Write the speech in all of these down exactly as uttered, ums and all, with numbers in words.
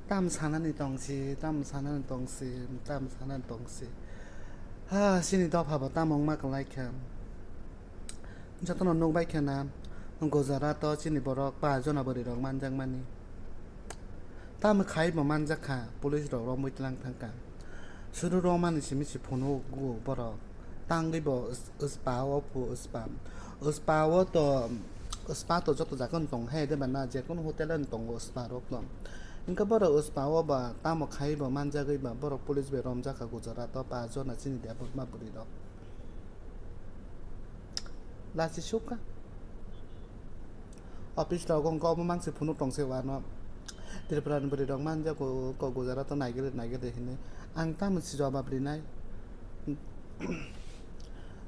Tam sanani tongsi, tam sanani tongsi, tam sanani tongsi. Ha, chini dopha bo tamo wngma kwlai kha. Jotono nukbai kha na, Gujarat o chini borok pa jona bwrwi rok manjakmani. Tamo khai bo manjak kha, police rok romwi tlang thang kha. Suru romani simi si phunuk gu borok. Tangwi bo s-, spa o phu spa. Spa o to, spa to joto jaga no tong hai de bana, jekunu hotel o no tongo spa rok no. Hingke borok spa o ba tamo khai bo manjagwi ba borok police bai romjak kha Gujarat o pa jona chini debotma bwrwi rok. Lachi sukha. Office rok wngkha obo mangsi phunuk tongse wano. Tripura ni bwrwi rok manjago ko Gujarat o naigede naigede hinwi. Ang tamo si jobab rinai.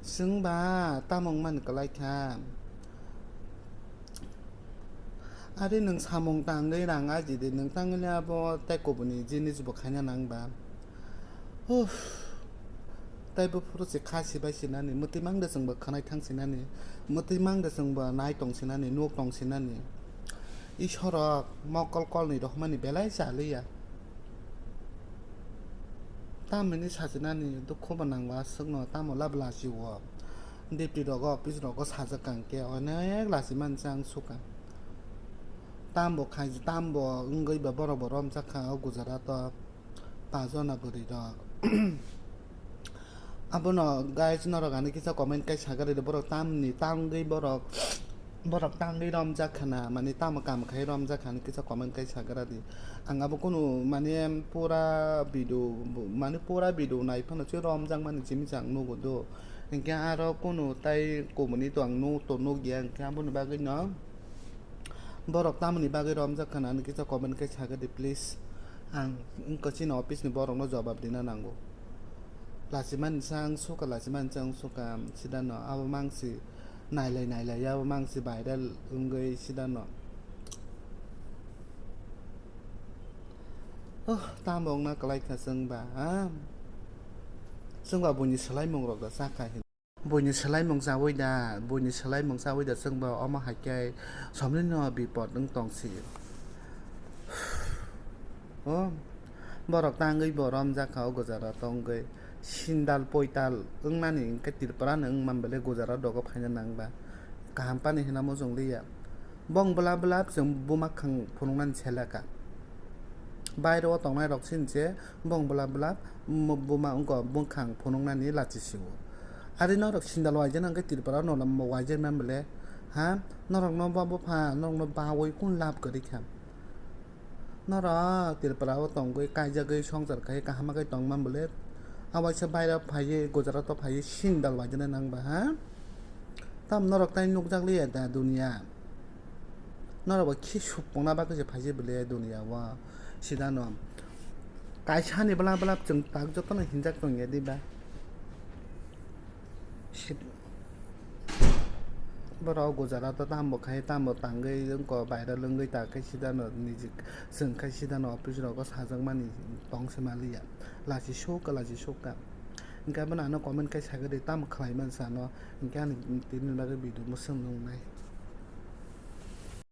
Chwng ba tamo wngmani kwlai kha. Ari nwng samung tangwi rang ajidi, nwng tangwi abo tei kubuni jinis bo khaina nang ba. Uff. Tei buphuru se kha sibai sinani, mwtwi mang de chwngbo khwnai thang sinani, mwtwi mang de chwngbo nai tong sinani, nuk tong sinani. Isorok mokol kolni rohmani belai chaliya. Tamoni sachinani dukhu bo nangwa aswkno, tamo lab lachiwo. Deputy rogo, office rogo sajak kang khe onek lachi mansa ang suka. Tambo khai, tambo wngwi ba borok bo romjak kha o Gujarat o. Pajona bwrwi rok. Abono guys, norok ani kisa comment kai sagaridi, borok tamni tangwi borok, borok tangwi romjak khana, mani tamo kam khai romjak khana kisa comment kai sagaradi. Ang abo kunu mani pura video, mani pura video nai phano se romjak mani simi chang nugo do. Hinkhe aro kunu tai komoni to ang nuk to nukya, hinkhe aboni bagwi no. Borok tamoni bagwi romjak khana, ani kisa comment khe sagadi please. Ang wngkha chini office ni borokno jobab rina nango. Lachimani sa ang suka, lachimani sa ang suka, sidano abo mangsi nailai nailai abo mangsi viral wngwi sidano. Oh, tamo wngna kwlai kha chwngba, ha? Chwngba buini swlaimung rok da chakha hin. Buini swlaimung chawi da, buini swlaimung chawi da, chwngbo omo hai khe somnino bipod wng tong si. O, borok tangwi bo romjak kha o Gujarat o wngwi. Sindal poital wngnani hwnkhe Tripura ni wngman bele Gujarat rogo phaina nang ba. Kaham pani hwnna muchung liya. Bong bwlap bwlap chwng buma khang phunuknani selaka. Bairo o tongnai rok sini se bong bwlap bwlap mo-, buma wngkha bwkhang phunuknani lachi sio. Ari norok sindal waijak nang khe Tripura no waijak nang bele, ha? Norok no ba bupha, norok no bawi kun lab kwrwi kha. Norok Tripura o tongwi kaijagwi songchar khai kaham khe tongma bele. Awaisa bairo phaiwi Gujarat o phaiwi sindal waijak nang ba, ha? Tam norok tai nukjak liya da duniya. Norok bo khi suk pungna bagwi se phaijak bele duniya o. Sidano kaisa ni bwlap bwlap chwng tak jotono hinjak tongya diba. Sid-, borok Gujarat o tamo khai tamo tangwi wngkha viral wngwi ta khai sidano niji chwng khai sidano office rogo sajakmani tong se maliya. Lachi suk ka, lachi suk ka. Hinkhe abono ano comment khai sagadi tamo khlai man sano. Hinkhe ani tini bagwi video mwswk nungnai.